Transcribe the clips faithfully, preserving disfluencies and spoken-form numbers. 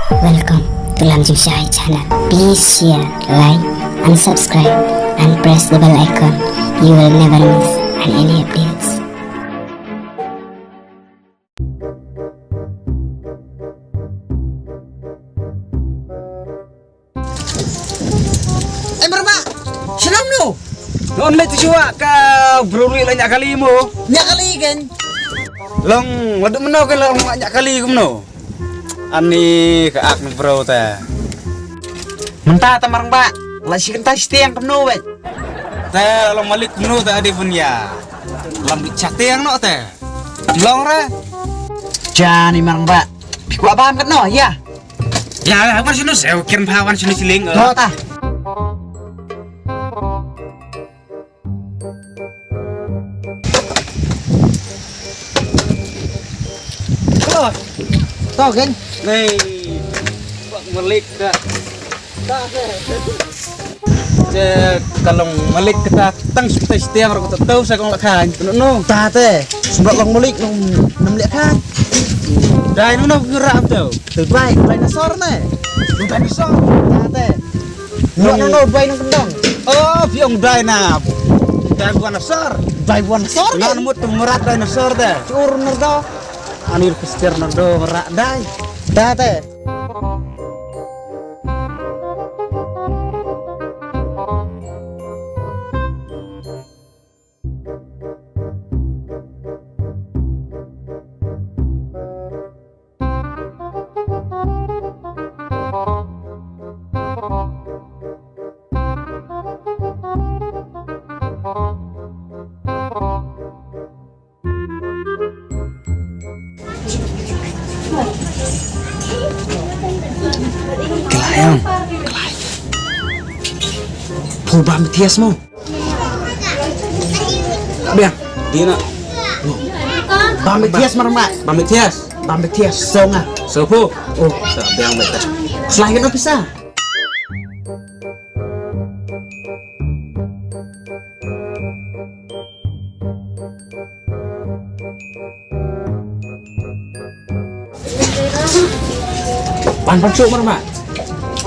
Welcome to Lam Jingshai channel. Please share, like, and subscribe, and press the bell icon. You will never miss any updates. Em, Rama, shalom no. Long leit shuwa ka bru ri la ñiah kali mo. Ñiah kali kan. Long, la dep mynno ka long ñiah kali kumno. Ani ka ak ni bro te. Mynta te marang ba, la shi kynta shi tiang kumno wet. Te long malik kumno te adi pun ya. Lam bit sha tiang no te. Long re. Jani marang ba. Phi kwah bam katno ya. Ya, ya, wan sini, saya kira pha wan sini siling. To ta. To, to, kan? Nei, bak malik dah. Te ka long malik kata tang shu kata shu tiang ruh kata tau sa kong la khan. No, no. Ta te, shu long malik nong nam lek khan. Dai no no kira am tau. Te bai, bai na sor ne. Bai na sor. Ta te. No, no, no, bai nong kendong. Oh, piong dai na. Dai buan na sor. Bai buan na sor. Ngan mut tu merat dai na sor te. Chur nerdo. Anil pistir nerdo merat dai. Ta te. Kelayan, kelayan. Phu bam Mathias mo. Biang, dia nak. Bam Mathias marang ba. Bam Mathias. Bam Mathias songa. Sopo. Oh, biang betul. Selain itu bisa. Pan pan suk mar ma.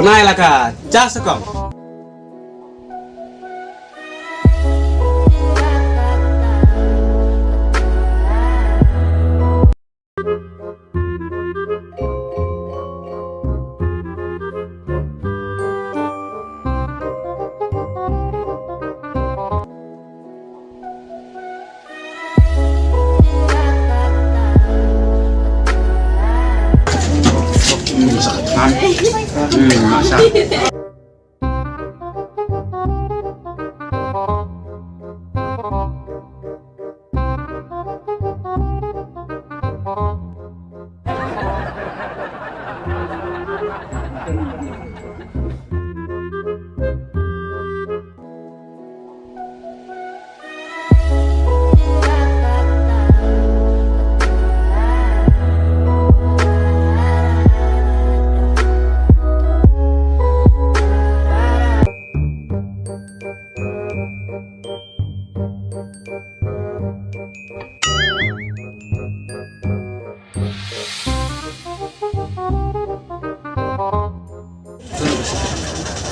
Pnai la ka cha sa kong.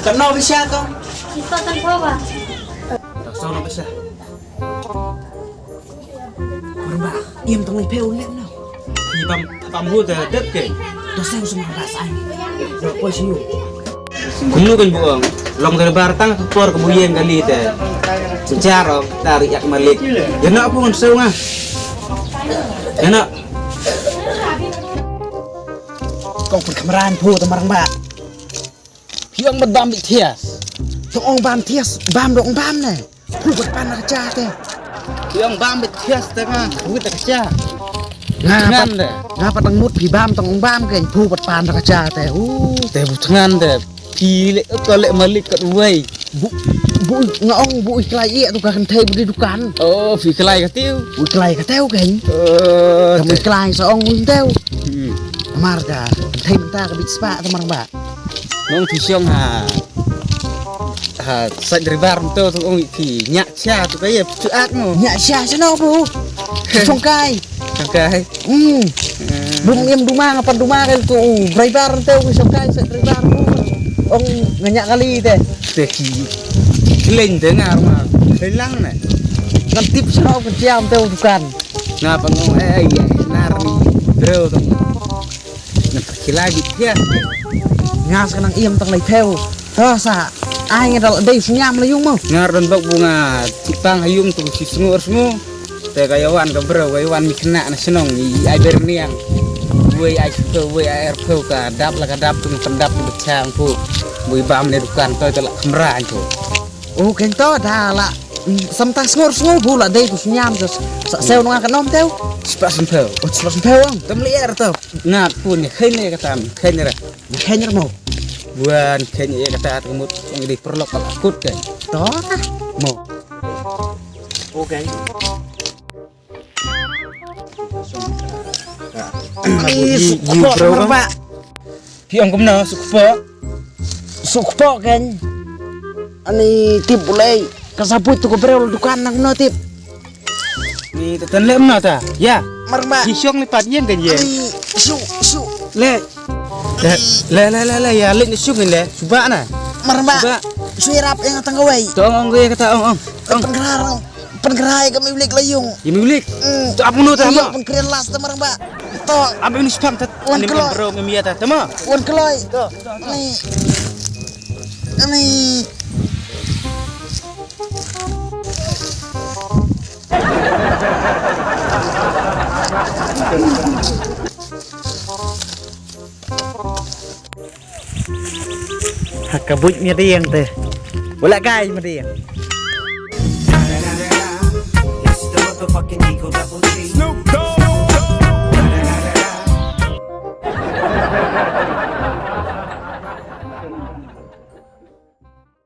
Katno pisa kong? Sipah san phew ba. Katno pisa? Marba, im tong lai phew lem no. Phi bam, bam hu te dep ke. To seng sum ba sai. Do poi siu. Kumno kan buong. Long dari bar tang ka por ka buyen kali te. Sejarah dari yak malik. Ya nak pun sung ah. Ya nak. Kong pun kameran phu te marang ba. Phi ong bad bam bit thias. Tong ong bam thias, bam dong bam ne. Phu bad pan ka cha te. Phi ong bam bit thias te nga, wit ka cha. Nga pat, nga pat tang mut phi bam tong ong bam ke, phu bad pan ka cha te. U. Te bu thngan te. Phi le ko le malik kat wei. Bu, bu nga ong bu i klai i tu ka kan thei bu di dukan. Oh, phi klai ka tiu. Bu i klai ka tiu kan. Oh, bu i klai sa ong un tiu. Hmm. Mar ka kan thei mynta ka bit spa ta mar ba. Nong phi shong ha. Ha, sa driver mynta tu ong phi nyak cha tu ka ye tu ak no. Nyak cha cha no bu. Shong kai. Shong kai. Hmm. Hmm. Bun im duma nga pan duma ka tu u driver te u shong kai se driver. Ong nga nyak kali te. Te ki khleng te nga ma khleng lang ne. Ngan tip sha ka jam te u dukan. Nga pan ong eh eh nar ni bro tong. Ngan kila git ya. Nga sa nang im tang lai theu. To sa ai nga dal dei sñiam la yung mo. Nga don bok bu nga tip tang ha yung tu si sngur sngur. Te ka yawan ka bro ka yawan mi khynnah na shnong i ai ber niang. Wei ai shu wei ai er phew ka dap la ka dap tu pendap tu bechang tu. Wei bam ne dukan to to la khamra tu. Oh keng to da la. Samta sngur sngur bu la dei tu sñiam sa sa sew nong ka nom teu. Spa sempeu. Oh spa sempeu ang. Tam le er to. Ngat pun ne khen ne ka tam khen ne ra. Khen ne mo. Buan khen ne ka ta tu mut ngi dei perlok ka kut ke. To. Mo. Okay. Ani suk kepok, Bang. Pi ong kumno suk kepok? Suk kepok kan. Ani tip ulei. Ka sa buit tu ka breu dukan nang kumno tip. Ni ta tan le kumno ta. Ya. Mar ba. Ki shong ni pat yen kan yen. Ani su su. Le. Le le le le ya le ni shong ni le. Suba na. Mar ba. Suba. Su irap yang tang kawai. Tong ong ke kata ong ong. Ong. Pengkrar. Pengkrai ka miwlik la yung. Ye miwlik. To ap munu ta mo. Pengkrai last ta marang ba. To. Ap munu spam ta. Wan keloi. Bro ngi mia ta mo. Wan keloi. To. Ni. Ni. Ha ka buit mia ding te. Wala kai mia ding.